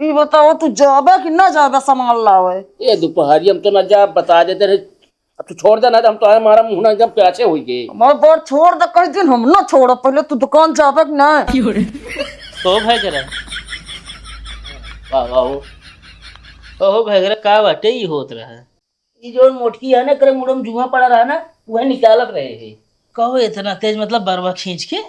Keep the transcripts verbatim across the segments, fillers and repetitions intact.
ई बतावा, तू जाबे कि ना जाबे सामान लावे? ए दुपहरिया में तो ना जा, बता देते रहे। अब तू छोड़ दे ना, तो हम तो हमारा मुंह ना एकदम प्यासे होई गए। हमार बात छोड़ दे, कह दिन हम ना छोड़, पहले तू दुकान जाबे कि ना? तो भाई करा। वाह, वाह, हो। ओहो भाई करा, का बाटे ई होत रहा? ई जोन मोटकी है ना, एकरे मुड़ो में जुआ पड़ा रहा ना, वह निकालत रहे है। कहो इतना तेज, मतलब बरवा खींच के?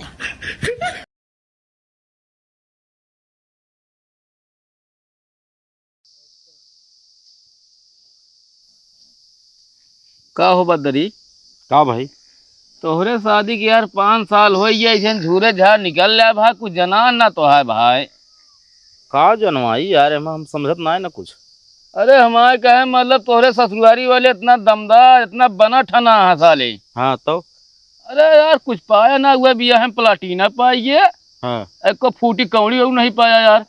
का हो बदरी? का भाई? तोहरे शादी के यार पाँच साल हो गया, ऐसे झूरे झार निकल रहा भाई, कुछ जनान ना तो है भाई। का जनवाई यार, एमा हम समझत ना है ना कुछ। अरे हमारे कहे मतलब तोहरे ससुरारी वाले इतना दमदार, इतना बना ठना है साले। हाँ तो? अरे यार, कुछ पाया ना हुआ, बियाह में प्लाटिना पाइए। हाँ। एको फूटी कौड़ी और नहीं पाया यार।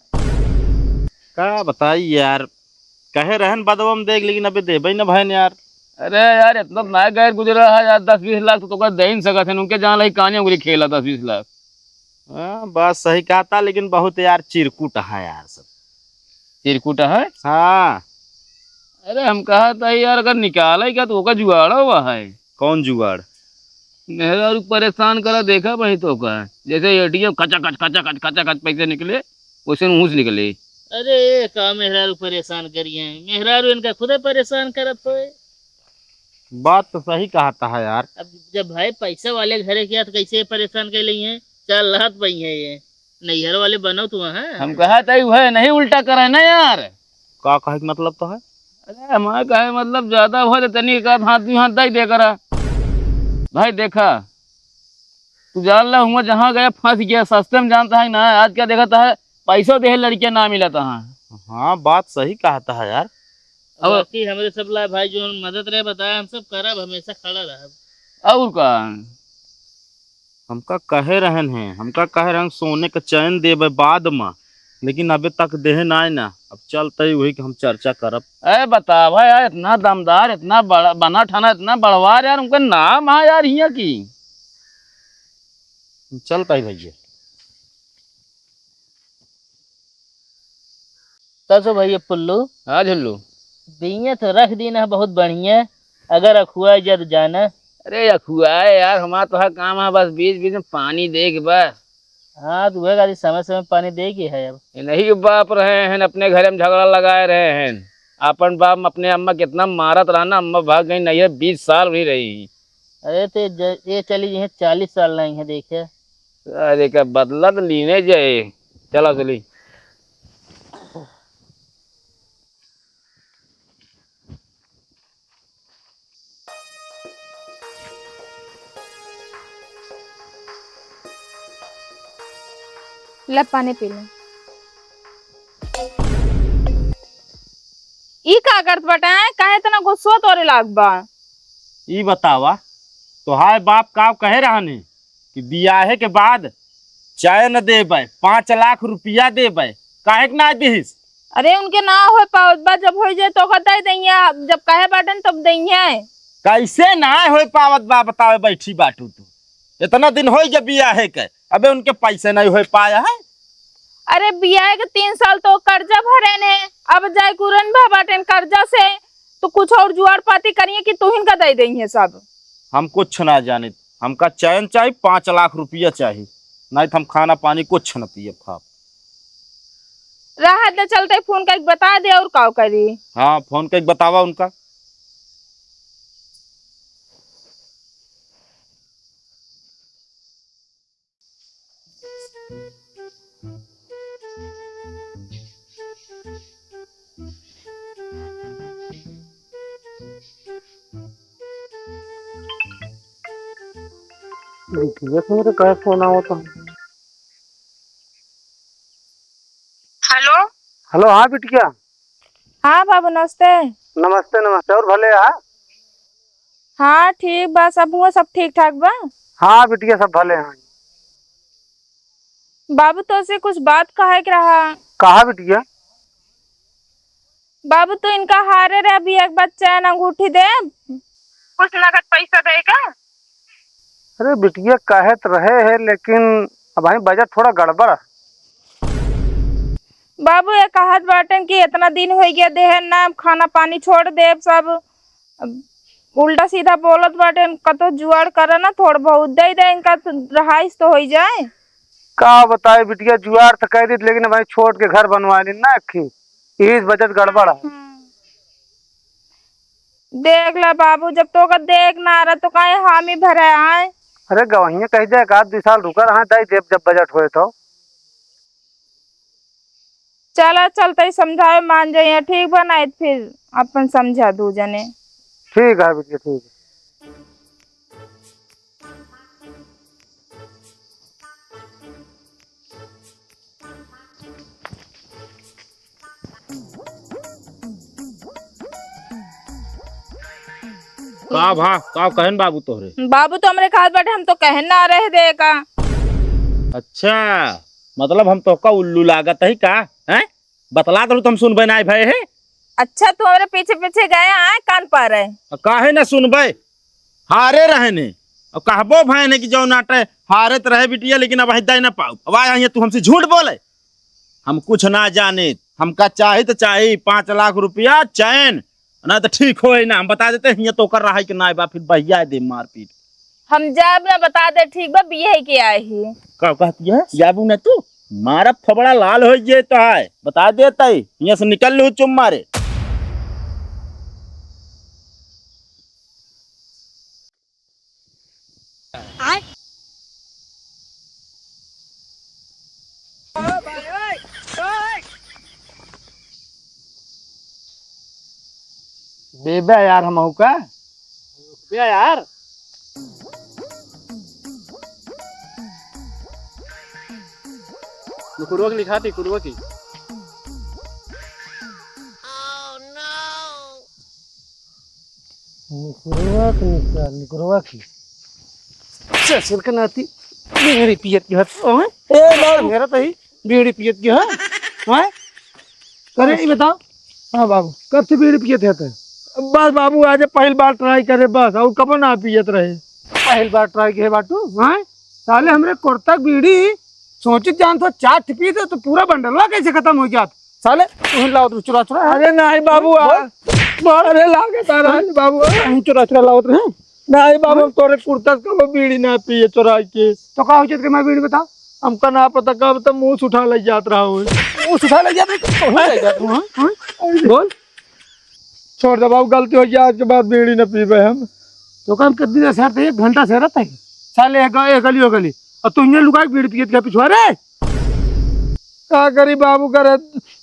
का बताई यार, कहे रहन बदवा में देख, लेकिन अबे देबे न भैन यार। अरे यार, इतना ना गैर गुजरा है यार, दस बीस लाख तो तोका दे ही न सकत है, उनके जान लगी काने उंगली खेला दस बीस लाख। हाँ, बात सही कहता, लेकिन बहुत यार चिरकुट है यार सब। चिरकुट है? हाँ। अरे हम कहा था यार, अगर निकाले का तो ओका जुगाड़ा हुआ है। कौन जुगाड़? मेहरारू परेशान करा देखा वही तो का, जैसे एटीएम खचाखच, खचाखच, खचाखच पैसे निकले, वैसे घूस निकले। अरे, का मेहरारू परेशान करी हैं? मेहरारू इनका खुदे परेशान करत होए। बात तो सही कहता है यार। अब जब भाई पैसा वाले घरे किया तो कैसे परेशान कर ली हैं? चार लात पई हैं ये। नैहर वाले बनो तू, हाँ? हम कहा तई वह नहीं उल्टा करे ना यार। का कहे के मतलब तो है? अरे हमारा कहे मतलब ज्यादा हो तो तनी एक आध हाथ, दुई हाथ दई दे करा। भाई देखा, तू जान ला हुआ जहाँ गया फंस गया, सस्ते में जानता है ना, आज क्या देखता है पैसों देहे लड़कियां ना मिलत हाँ। हाँ, बात सही कहता है यार। अब बाकी हमरे सब ला भाई जो मदद रहे बताए, हम सब करब, हमेशा खड़ा रहब। और का? हमका कहे रहन हैं, हमका कहे रहन सोने का चैन देबे बाद में, लेकिन अबे तक देहे नाय ना। अब चलते ही वही के हम चर्चा करब। ए बतावा यार, इतना दमदार, इतना बड़ा बना ठाना, इतना बड़वार यार, उनका नाम है यार हियाँ की। चलता ही भैया। तब से भैया पुल्लू। हाँ झुल्लू। बिया तो रख दीन है बहुत बढ़िया, अगर अखुआ जद जाना। अरे अखुआए यार, हमारा तो हर काम है बस बीच बीच में पानी दे के बस। हाँ तो वह गाड़ी समय समय पानी दे के है अब। ये नहीं कि बाप रहे हैं अपने घर में झगड़ा लगाए रहे हैं, अपन बाप अपने अम्मा कितना मारत रहा ना, अम्मा भाग गई नहीं है, बीस साल भी रही। अरे तो ये ज-, ये चली जइहैं चालीस साल नहीं है देखे। अरे का बदला तो लीने जाए, चला चली। ले पानी पी ले। ई का करत बाटे? काहे इतना गुस्सा तोरे लाग बा? ई बतावा, तोहार बाप का कहे रहने कि बियाहे के बाद चैन देबे, पाँच लाख रुपया देबे, काहे के ना दिहिस? अरे उनके ना हो पावत बा, जब हो जाए तो ओकर दे दइया, जब कहे बाटन तब दइया। कैसे ना हो पावत बा बतावे, बैठी बाटू तू, इतना दिन हो गया बियाहे के, अबे उनके पैसे नहीं हो पाया है। अरे बियाहे के तीन साल तो कर्जा भरे ने, अब जाए कुरन भा बाटन कर्जा से, तो कुछ और जुआड़ पाती करिए कि तुहिन का दे दइहे सब। हम कुछ ना जानित, हमका चैन चाही, पाँच लाख रुपया चाही, नहीं तो हम खाना पानी कुछ न पियब खाब। रहा दे, चलते फोन करके बता दे और का करी। हाँ, फोन करके बतावा उनका। बिटिया से मेरे का फोन आवत है? हेलो। हेलो, हाँ बिटिया। हाँ बाबू, नमस्ते। नमस्ते, नमस्ते। और भले है? हाँ ठीक बा, सब हुआ, सब ठीक ठाक बा। हाँ बिटिया, सब भले हैं। बाबू, तोसे कुछ बात कहे के रहा। कहा बिटिया? बाबू, तू इनका हारे रहे, अभी एक बार चैन अंगूठी दे। कुछ नगद पैसा देगा? अरे बिटिया, कहे तो रहे है, लेकिन अब भाई बजट थोड़ा गड़बड़ है। बाबू ये कहत बाटेन कि इतना दिन होइ गया देहे ना, खाना पानी छोड़ देब सब। अब उल्टा सीधा बोलत बाटेन, कतो जुआड़ करा ना, थोड़ बहुत दे दे इनका, तो रहाइश तो होइ जाए। का बताए बिटिया, जुआड़ तो कइ देत, लेकिन भाई छोट के घर बनवाए लीन ना अखी, इही से बजट गड़बड़ है। हम्म। देख ला बाबू, जब तोका देख ना रहा तो काहे हामी भरे आए? अरे गवहिया कहि दे, एक आध दुइ साल रुका रहा, दइ देब जब बजट होए तो। चला, चलते ही समझावे मान जाइए, ठीक बा, नाहीं त फिर अपन समझा दू जने। ठीक है बिटिया, ठीक है। का भा, का कहन बाबू तोहरे? बाबू तो हमरे कहत बाटे, हम तो कहन ना रहे दे का। अच्छा, मतलब हम तोहका उल्लू लागत ही का? हैं? बतला दहू तो हम सुनबे नाहीं भए है। अच्छा, तू हमरे पीछे पीछे गए आए कान पर है। आ, काहे ना सुनबे? हारे रहे ने। और कहबो भए ने कि जौन आटे हारे त रहे बिटिया, लेकिन अब हिद्दा ही ना पाऊ। अब आया हियाँ तू हमसे झूठ बोले। हम कुछ ना जाने। हमका चाही तो चाही पाँच लाख रुपया चैन। ना तो ठीक होए ना। हम बता देते हियाँ तो ओकर रहाई के नाई बा, फिर बहिया दे मारपीट। हम जाब ना, बता दे, ठीक बा, बियाह के आए ही। का कहती है? जाबू ना तू? मारा फबड़ा लाल हो जे तो है। बता देता ही, हियाँ से निकल लू चुम मारे। बेबे यार, हम का? बे यार। कुकुरवा के लिखा थी, कुकुरवा की। निकुरवा के निकाल, निकुरवा की। ससुर के नाती, बीड़ी पियत के हत, ओए? ए, बाबू। मेरा तो ही बीड़ी पियत के हत, ओए? करे, ई बताओ। हाँ, बाबू। कब से बीड़ी पियत है तै? बस, बाबू, आज पहिल बार try करे, बस, और कबो ना पियत रहे। पहिल बार try के बाटू, ओए? साले, हमरे कुर्ता के बीड़ी सोचित जान तो चार ठे पी दे तो पूरा बंडलवा कैसे खतम होइ जात? साले, तू ही लावत रहे चुरा चुरा, हाँ? अरे नाहीं बाबू, आ, बोल। बोल। अरे लागत आ रहा है बाबू, आ। कहीं चुरा चुरा लावत रहे? नाहीं बाबू, हाँ? तोरे कुर्ता से कबो बीड़ी ना पिए चुराई के। तो का होइ जात के मैं बीड़ी बता? हमका ना पता, कब तक मुंह से उठा ले जात रहा हो। मुंह से उठा ले जात रहे? कहाँ ले जात हूँ, हाँ? हाँ? बोल। छोड़ दे बाबू, गलती होइ गया, आज के बाद बीड़ी न पीबे हम। तो काम कर दिन से एक घंटा से रहता है। साले एक, एक गली हो गली। और तू इन्हें लुका के बीड़ी पियत के पिछुआ रे। का करी बाबू, करे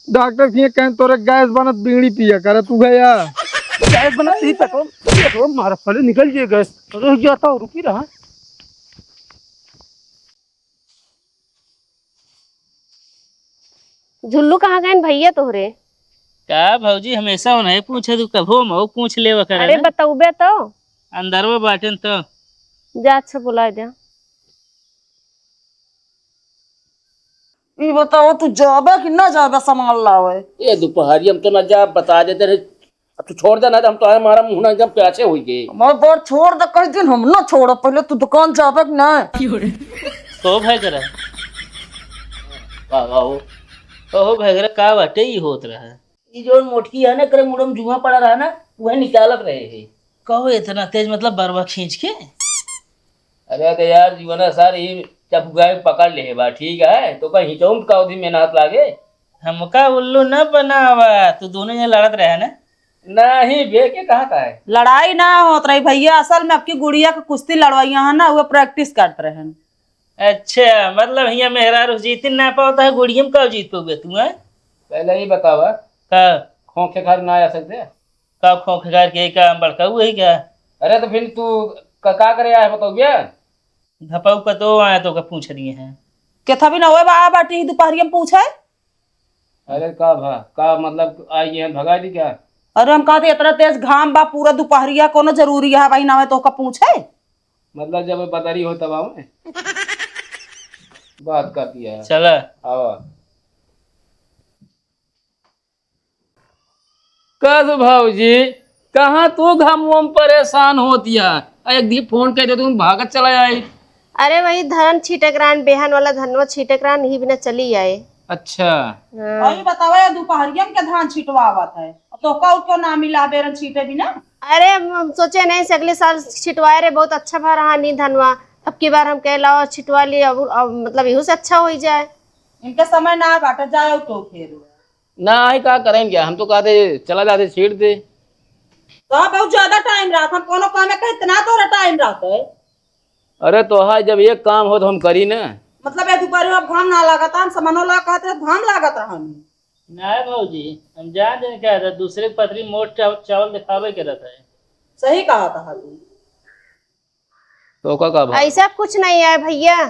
डॉक्टर किए कहें तोरे गैस बनत बीड़ी पिया करे तू गया। गैस बनत नहीं पेट्रोल, पेट्रोल मारा साले निकल जे गैस। रुक जाता हूँ, रुकी रहा। झुल्लू कहाँ गएन भइया तोहरे? का भौजी, हमेसा उन्हें पूछे, तू कभो मऊ पूछ लेवा करे अरे ना। बतौबे तो। अंदरवा बाटेन तो। जा, अच्छा, बुलाए दे। ई बताओ, तू जाबे कि ना जाबे सामान लावे? ये दुपहरिया में तो ना जा, बता देते रहे। अब तू छोड़ दे, ना तो हम तोहरे मारा मुंह ना एकदम प्याछे होइ गए। हमार बात छोड़ दे, कहीं दिन हम ना छोड़, पहले तू दुकान जाबे कि ना? हो भाई करा। वाह, वाह, हो। ओहो भाई करा, का बाटे ई होत रहा? ई जौन मोटकी है ना, एकरे मुड़ो में जुआं पड़ा रहा ना, उहे निकालत रहे है। कहो इतना तेज, मतलब बरवा खींच के? अरे तो यार, जीवना सार ई चपुगाई पकड़ ले बा, ठीक है? तो कहीं हिचौम का अवधि में ना हाथ लागे। हमका उल्लू न बनावा, तू दोनों जने लड़त रहे ना? नहीं बे, के कहा था है? लड़ाई ना होत रही भइया, असल में अबकी गुड़िया के कुश्ती लड़वइया है ना, वो practice करत रहन। अच्छा, मतलब हियाँ मेहरारू जीतिन ना पावत है, गुड़िया में का जीत पाओगे तू, हैं? पहले ई बतावा, का? खोंखे घर ना आ सकते? का खोंखे घर के का बड़का हुआ ही क्या? अरे तो फिर तू का, का करे आया बताओ बे? धपाऊ पतो आया तो का पूछ रही है। के था भी ना होए बा, आ बाटी दुपहरिया में पूछे? अरे का भा, का मतलब आई है, भगा दी क्या? अरे हम कहते इतना तेज घाम बा पूरा दुपहरिया, कोनो जरूरी है भाई ना आवे तो का पूछे? मतलब जब बदरी हो तब आवे? बात करती है। चला। आवा। कस भौजी, कहाँ तू घमवा में परेशान होतिया? आ एक दी फोन कइ दे, तू भागत चला आए। अरे वही धन छिटक रहन, बेहन वाला धनवा छिटक रहन, ही बिना चली आए। अच्छा। हाँ। और ये बतावा, ये दुपहरिया में के धान छिटवावत है, और तोहका उठो ना मिला बेरन छीटे बिना? अरे, हम सोचे नहीं से अगले साल छिटवाए रहे, बहुत अच्छा भा रहा नी धनवा। अब की बार हम कह लाओ छिटवा लिए, अब, अब मतलब इहू से अच्छा हो ही जाए। इनका समय ना बाटे, जाओ तो फिर। ना आई का करें क्या, हम तो कहते चला जाते छीट दे। तो बहुत ज्यादा टाइम रहा, हम कोनो काम में कहे इतना तोरा टाइम रहता है। अरे तो है, जब एक काम हो तो हम करी ना। मतलब ये दुपहर में अब घाम ना लागत, हम समनो ला कहते घाम लागत रहन। नहीं भौजी, हम जान देने क्या था, दूसरे के पथरी मोट चाव-, चावल दिखावे के रहता है। सही कहा था तू। तो का, का भा? ऐसा कुछ नहीं है भैया।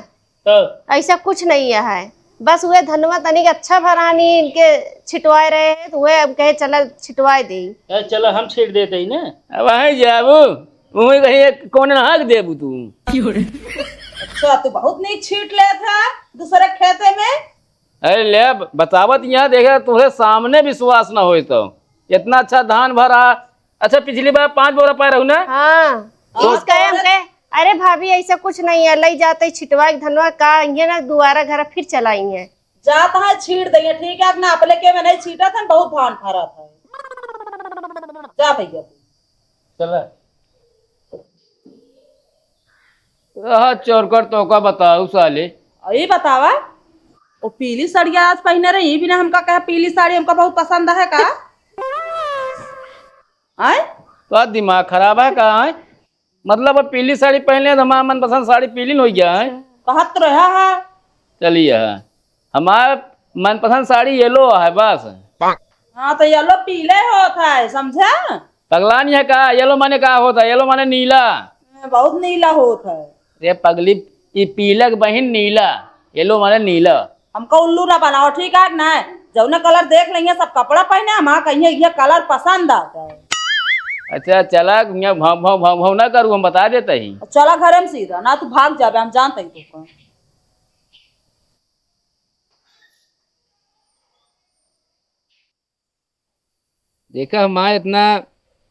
तो? ऐसा कुछ नहीं है, बस वे धनवा तनिक अच्छा भरानी इनके छिटवाए रहे हैं, तो वे अब कहे चला छिटवाए दे। ए, चलो हम छीट देते ही ना। अब वहीं जाबू, वहीं कहीं एक कोने नहा के देबू तू। अच्छा, तू बहुत नीक छीट लेत है दूसरे खेते में। अरे ले, बतावत यहाँ देखे, तुझे सामने विश्वास ना होए तो। इतना अच्छा धान भरा। अच्छा, पिछली बार पाँच बोरा पाए रहू ना? हाँ। तो इसका हम कहे, अरे भाभी, ऐसा कुछ नहीं है, ले जाते ही छिटवा के धनवा का, ये ना दोबारा घर फिर चलाई है। जात है छीट देंगे, ठीक है, अपना अपने के में नहीं छीटा था, बहुत धान फरा था। जा भैया तू। चला। रहा चोरकर तो का बताऊ साले। अरे बतावा, वो पीली साड़िया आज पहने रही, बिना हमका कहा पीली साड़ी हमका बहुत पसंद है का? आय? तो दिमाग खराब है का? आय? मतलब, अब पीली साड़ी पहने तो हमारा मनपसंद साड़ी पीली न हो गया है। कहत रहा है। चलिए, हाँ। हमारा मनपसंद साड़ी येलो है बस। हाँ, तो येलो पीले होत है, समझा? पगला नहीं है का? येलो माने का होता है? येलो माने नीला। हाँ, बहुत नीला होत है। रे पगली, ई पीला के बहिन नीला, येलो माने नीला। हमका उल्लू ना बनाओ, ठीक है कि नहीं? जौने कलर देख लेंगे सब कपड़ा पहने, हम कहिए ये कलर पसंद आ जाए। अच्छा, चला, यहाँ भाव, भाव, भाव, भाव ना करू, हम बता देते ही। चला घर में सीधा, ना तू भाग जाबे, हम जानते ही तुमको। देखा, हमार इतना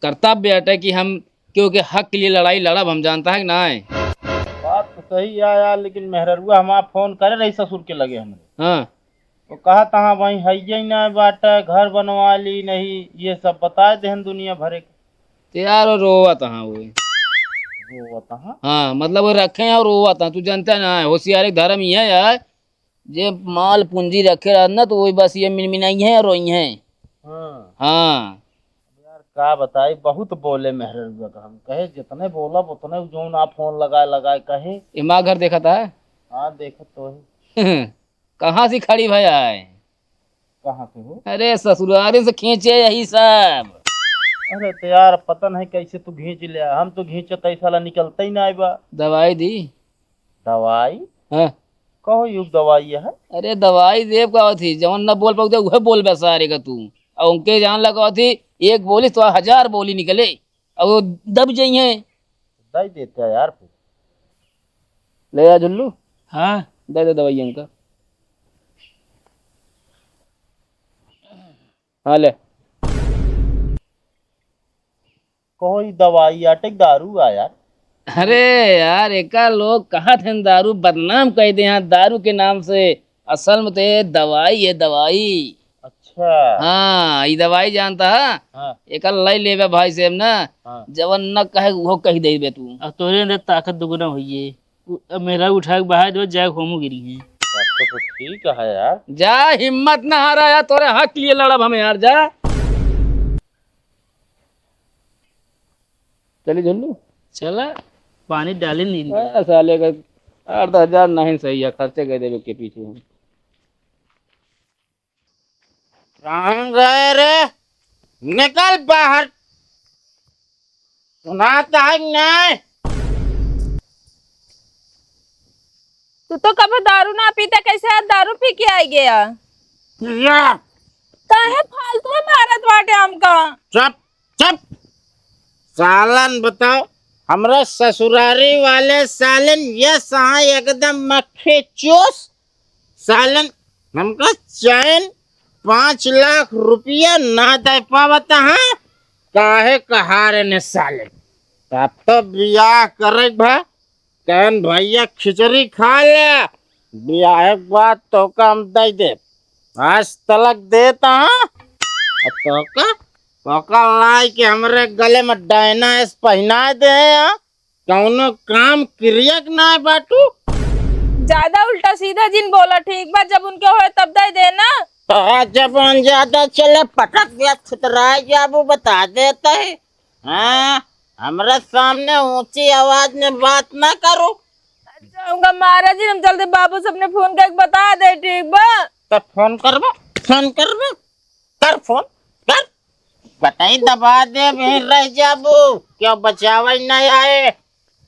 कर्तव्य अटे कि हम केहू के हक के लिए लड़ाई लड़ब, हम जानता है कि नाय? बात तो सही है यार, लेकिन मेहररुआ हमार फोन करे रही ससुर के लगे हमरे। हाँ। वो कहा तहाँ वहीं हइये ही ना बाटे, घर बनवा ली नहीं, ये सब बताए देहन दुनिया भरे के। तो यार, वो रोवत हाँ वो। रोवत हाँ? हाँ, मतलब वो रखे हैं और रोवत हाँ, तू जानता ना है, होशियार एक धर्म ही है यार। जे माल पूंजी रखे रहत ना, तो वही बस ये मिनमिनाई है और रोई है। हाँ। हाँ। यार, का बताई, बहुत बोले मेहररुआ का। हम कहे, "जितने बोलब, उतने जौन आप फोन लगाए, लगाए कहे।" ये माँ घर देखा था? हाँ, देखत तो है। कहाँ से खड़ी भया है? कहाँ से हो? अरे, ससुरारी से खींचे यही सब। अरे, तो यार, पता नहीं कैसे तू खींच लिया। हम तो खींचत ही साला निकलता ही ना बा। दवाई दी? दवाई? हाँ। कहो युग दवाई है? अरे दवाई देव का होती, जवन न बोल पाऊ उहे बोल बे सारे का तू। और उनके जान लगा होती, एक बोली तो हजार बोली निकले, और वो दब जाई हैं। दवाई देते हैं यार फिर। ले आ झुल्लू। हाँ। दे दे दवाई इनका। हाँ ले। कोई दवाई आटे दारू आ यार। अरे यार, एका लोग कहत हैं दारू, बदनाम कह दे हैं दारू के नाम से। असल में तो ये दवाई है, दवाई। अच्छा। हाँ, ये दवाई जानता है? हाँ। एका लई लेबे भाई से हम ना, हाँ। जवन न कहे वो कह देबे तू। अब तोरे अंदर ताकत दुगुना होइए। उ-, अब मेरा उठा के बाहर देबे, जाए होमो गिरी है। बात तो, तो ठीक है यार। जा, हिम्मत ना हारा यार, तोरे हक लिए लड़ब हम यार, जा। चली झुल्लू। चला, पानी डाले नींद। ए, साले का आठ दस हजार नहीं सही है, खर्चे कर देवे के पीछे हम। कहाँ गए रे? निकल बाहर। सुनाता है कि नहीं? तू तो कभी दारू ना पीता, कैसे आज दारू पी के आई गया? या। काहे फालतू में मारत बाटे हमका? चुप, चुप। सालन बताओ, हमरा ससुरारी वाले सालन ये सहा एकदम मक्खी चूस। सालन हमका चैन पाँच लाख रुपया ना दे पावत है, काहे कहा रे ने सालन। तब तो बियाह करे भा कहन भैया खिचड़ी खा ले, बियाह के बाद तो काम दे दे। आज तलक देता, हाँ? अब तोका, तोका लाई के हमरे गले में डायना एस पहिनाए दे, हाँ? कौनो काम क्रिया के ना बाटू। ज्यादा उल्टा सीधा जिन बोला, ठीक बा? जब उनके होए तब दे देना। तो जब ज्यादा चले पटक दिया, छुतराए जाबू, बता देता है। हाँ, हमरा सामने ऊंची आवाज में बात ना करो। अच्छा, उनका मारा जी, हम चलते बाबू से अपने फोन करके बता दे, ठीक बा? तो फोन करबा, फोन करबा, कर फोन, कर। बताई दबा दे, वहीं रह जाबू, क्यों बचावल नहीं आए,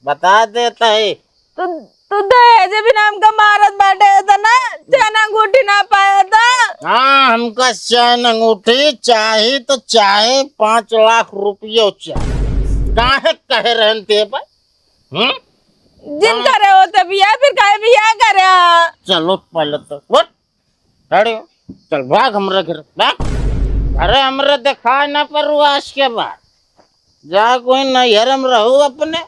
बता देता है। तू, तू दहेज भी नाम का मारत बाटे, था ना? चैन अंगूठी ना पाया था। हाँ, हमका चैन अंगूठी चाही तो चाही, पाँच लाख रुपयो चाही। काहे कहे रहन ते भाई? हम्म? जिन करे होते बिया, फिर काहे बिया करे? चलो पहले तो उठ, खड़ी हो, चल भाग हमरे घर, भाग। अरे हमरे दिखाई ना पड़ू आज के बाद। जा कोई नैहर में रहू अपने।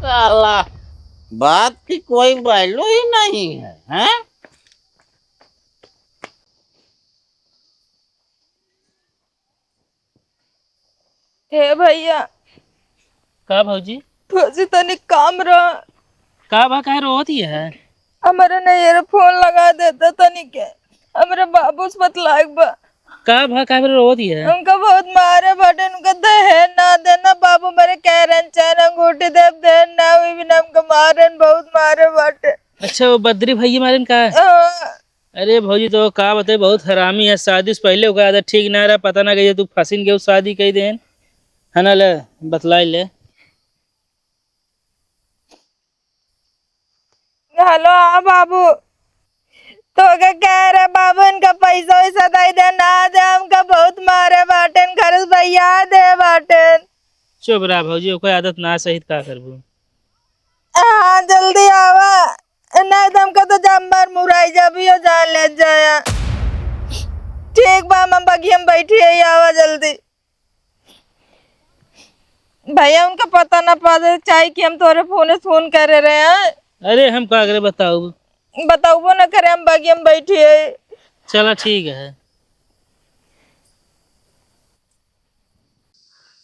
साला, बात की कोई value ही नहीं है, हैं? हे भैया। का भौजी? भौजी, तनी काम रहा। का भा, काहे रोवत ही है? हमरे नैहर फोन लगा देता तनी के, हमरे बाबू से बतलाए के बा। का भा, काहे रोवत ही है? हमका बहुत मारे बाटे, उनका दहेज ना देना। बाबू मरे कह रहे हैं, चैन अंगूठी देब, दहेज ना हुई बिना हमका मारे, बहुत मारे बाटे। अच्छा, वो बद्री भैया मारे का? हाँ। अरे भौजी, तो का बताई, बहुत हरामी है। शादी से पहले ओकर आदत ठीक ना रहा, पता ना कहिए तू फंसिन के उ शादी कई देन, है ना? ले, बतलाई ले। हेलो, हाँ बाबू, तो के कह रहे बाबू, इनका पैसा वैसा दे दे, ना दे, हमका बहुत मारे बाटेन, घर से भैया दे बाटेन। चुप रहा भौजी, ओकर आदत ना सही, का करबू? हाँ, जल्दी आवा, नहीं तो हमका तो जम्बर मुराई जाबी हो, जान ले जाया। ठीक बा, हम बगिया में बैठी है, आवा जल्दी। भैया, उनका पता ना पा दे, चाहे कि हम तोरे फोन से फोन करे रहे हैं। अरे, हम का करे बताऊ? बताऊबो ना करे, हम बगिया में बैठी है। चला, ठीक है।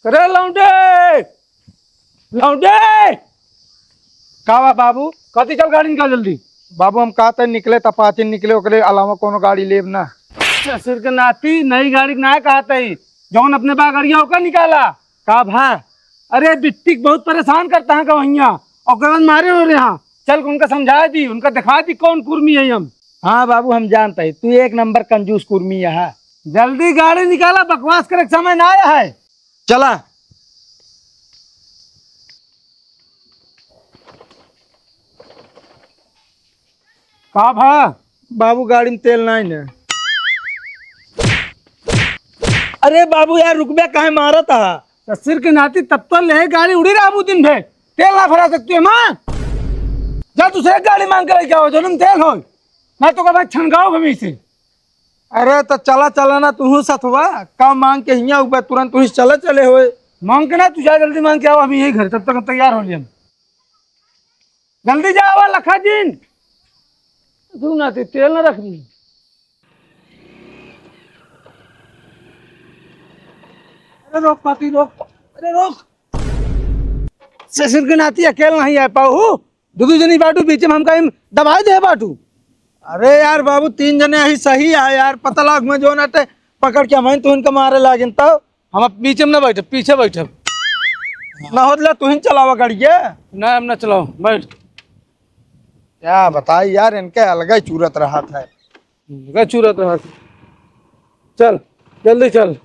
अरे लौंडे, लौंडे, का बा बाबू? कथी चल गाड़ी निकाल जल्दी। बाबू हम कहते निकले त पाँच निकले, ओकरे अलावा कोनो गाड़ी लेब ना। ससुर के नाती नई गाड़ी के ना कहते ही, जौन अपने बा गड़िया ओकर निकाला। का भा? अरे बिट्टी के बहुत परेशान करता है गवैया, ओकर बाद मारे हो रहे हैं। चल उनका समझा दी, उनका दिखा दी कौन कुर्मी है हम। हाँ बाबू हम जानते ही, तू एक नंबर कंजूस कुर्मी है। जल्दी गाड़ी निकाला, बकवास करे के समय ना आया है। चला। का भा? बाबू गाड़ी में तेल नाई न। अरे बाबू यार रुकबे काहे मारत हा? ससुर के नाती तब तो ले गाड़ी उड़ी रहबू दिन भर। तेल ना भरा सकती है माँ। जा दूसरे गाड़ी मांग के लेके आओ, जौन में तेल हो। ना तो का भाई छनगाओ हमी से। अरे तो चला, चला ना तू सथवा, का मांग के हियाँ उबा तुरंत तू चला चले होए। मांग के ना, तू जा जल्दी मांग के आओ, हम यही घर, तब तक हम तैयार हो लिया। जल्दी जा आवा लखा जिन। तू ना ते तेल ना रख दी। अरे रोक पाती रोक, अरे रोक। ससुर के नाती अकेल नहीं आ पाऊ। दू दू जनी बाटू, बीच में हमका इम दबाए दे बाटू। अरे यार बाबू, तीन जने यही सही है यार, पता लाग में जो ना ते पकड़ के हम तो इनका मारे लागेन, तब हम अब बीच में ना बैठे, पीछे बैठे। ना होत ले तू ही चलावा गाड़िया। ना, हम ना चलाओ, बैठ। क्या बताई यार, इनके अलग ही चूरत रहा था। अलग चूरत रहा था। चल, जल्दी चल।